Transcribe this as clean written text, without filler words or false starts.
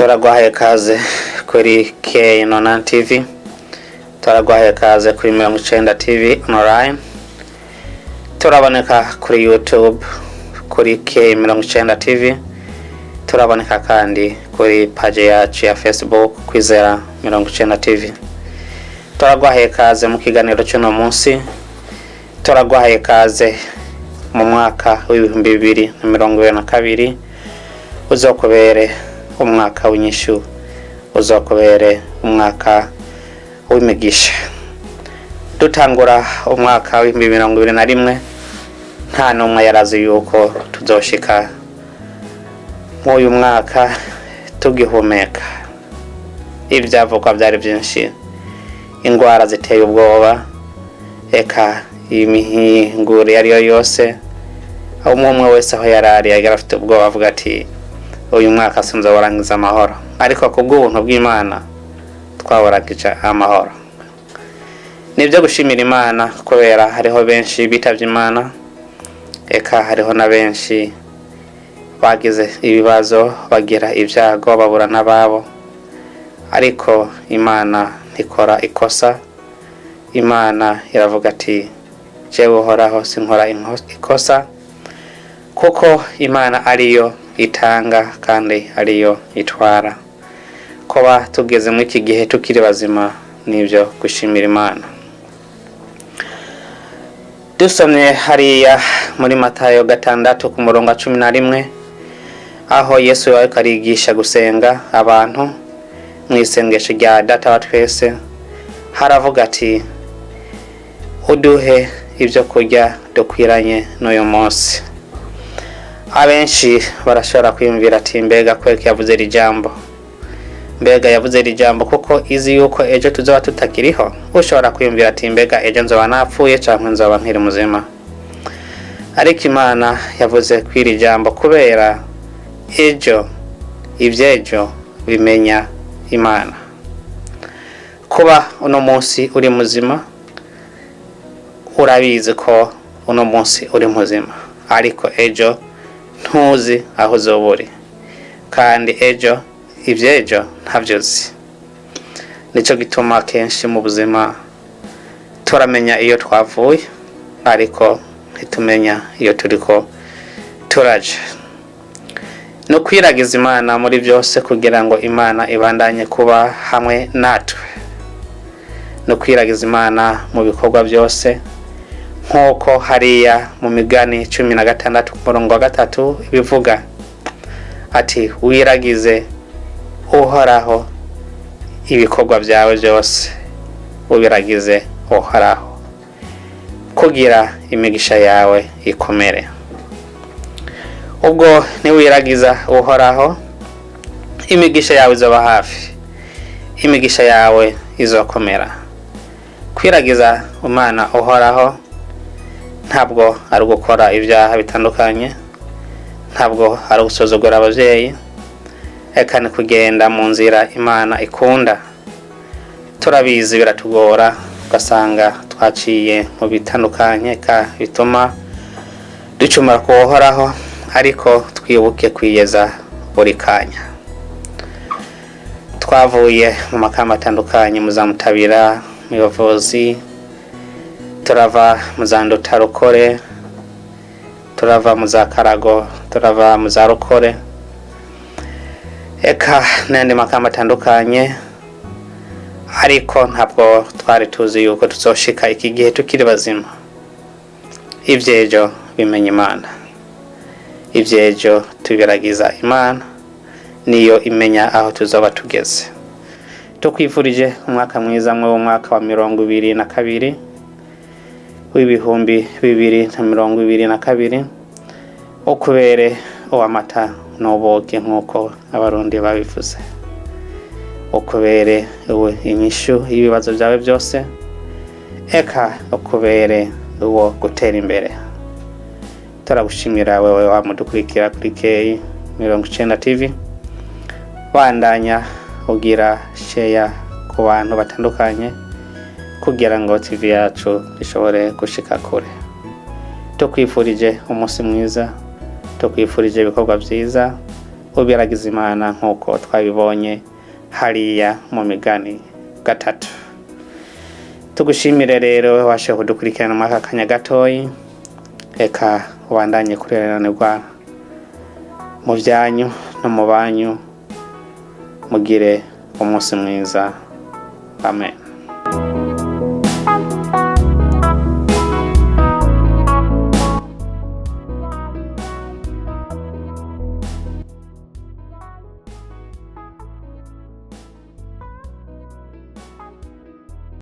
Turaguhaye kaze kuri K99 TV, turaguhaye kaze kuri 90 TV online, turaboneka kuri YouTube kuri K90 TV, turaboneka kandi kuri page yacu ya Facebook Kwizera 90 TV. Turaguhaye kaze mu kiganiro cy'uno munsi, turaguhaye kaze mu mwaka w'2022. Uzokubere umwaka w'inyishu, uzokubere umwaka w'imigisha. Dutangura umwaka w'2021, nta n'umwe yarazi yuko tuzoshika nk'uyu mwaka tugihumeka. Ibyavugwa byari byinshi, indwara ziteye ubwoba, eka imihinguro iyo ariyo yose. Umwe umwe wese aho yari ari yari afite ubwoba, avuga ati: "Uyu mwaka sinzowarangiza amahoro." Ariko ku bw'ubuntu bw'Imana twawurangije amahoro. Ni ibyo gushimira Imana, kubera hariho benshi bitavye Imana, eka hariho na benshi bagize ibibazo, bagira ibyago, babura n'ababo. Ariko Imana ntikora ikosa. Imana iravuga ati: "Jewe Uhoraho sinkora ikosa," kuko Imana ariyo itanga kandi ariyo itwara. Kuba tugeze muri iki gihe tukiri bazima nibyo gushimira Imana. Dusomye hariya muri Matayo 6 ku murongo wa 11, aho Yesu ariko arigisha gusenga abantu mu isengesho rya Data wa twese, haravuga ati: "Uduhe ibyo kurya dukwiranye n'uyu munsi." Abenshi barashobora kwiyumvira ati: "Mbega kweka yavuze iri jambo? Mbega yavuze iri jambo kuko izi yuko ejo tuzoba tutakiriho?" Ushobora kwiyumvira ati: "Mbega ejo nzoba napfuye canke nzoba nkiri muzima?" Ariko Imana yavuze ko iri jambo kubera ejo, ivy'ejo bimenya Imana. Kuba uno munsi uri muzima, urabizi ko uno munsi uri muzima, ariko ejo ntuzi aho uzoba uri, kandi ejo, ivy'ejo ntavyo uzi. Nico gituma kenshi mu buzima turamenya iyo twavuye, ariko ntitumenya iyo turiko turaja. No kwiragiza Imana muri byose kugira ngo Imana ibandanye kuba hamwe natwe, no kwiragiza Imana mu bikorwa byose, nk'uko hariya mu Migani 16 ku murongo wa 3 bivuga ati: "Wiragize Uhoraho ibikorwa byawe byose, ubiragize Uhoraho kugira imigisha yawe ikomere." Ubwo niwiragiza Uhoraho, imigisha yawe izoba hafi, imigisha yawe izokomera. Kwiragiza Umwana Uhoraho ntabwo ari ugukora ibyaha bitandukanye, ntabwo ari ugusuzugura ababyeyi, eka ni kugenda mu nzira Imana ikunda. Turabizi, biratugora, ugasanga twaciye mu bitandukanye ka bituma ducumura ku Uhoraho, ariko twibuke kwiyeza buri kanya. Twavuye mu makamba atandukanye, mu za Mutabira, mu buvuzi, turava mu za Nduta Rukore, turava mu za Karago, turava mu za Rukore, eka n'ayandi makamba atandukanye, ariko ntabwo twari tuzi yuko tuzoshika iki gihe tukiri bazima. Ivy'ejo bimenya Imana, ivy'ejo tubiragiza Imana, niyo imenya aho tuzoba tugeze. Tukwifurije umwaka mwiza mwe w'umwaka wa 22, w'2022, ukubere uw'amata n'ubuki nk'uko Abarundi babivuze, ukubere uwe inyishu y'ibibazo byawe byose, eka ukubere uwo gutera imbere. Turagushimira wewe wamudukurikira kuri K90 TV. Bandanya ugira share ku bantu batandukanye kugira ngo TV yacu ishobore gushika kure. Tukwifurije umunsi mwiza, tukwifurije ibikorwa byiza. Ubiragiza Imana nk'uko twabibonye hariya mu Migani 3. Tugushimire rero washoboye kudukurikirana muri aka kanya gatoyi. Reka ubandanye kureranirwa mu byanyu no mu banyu. Mugire umunsi mwiza. Amen.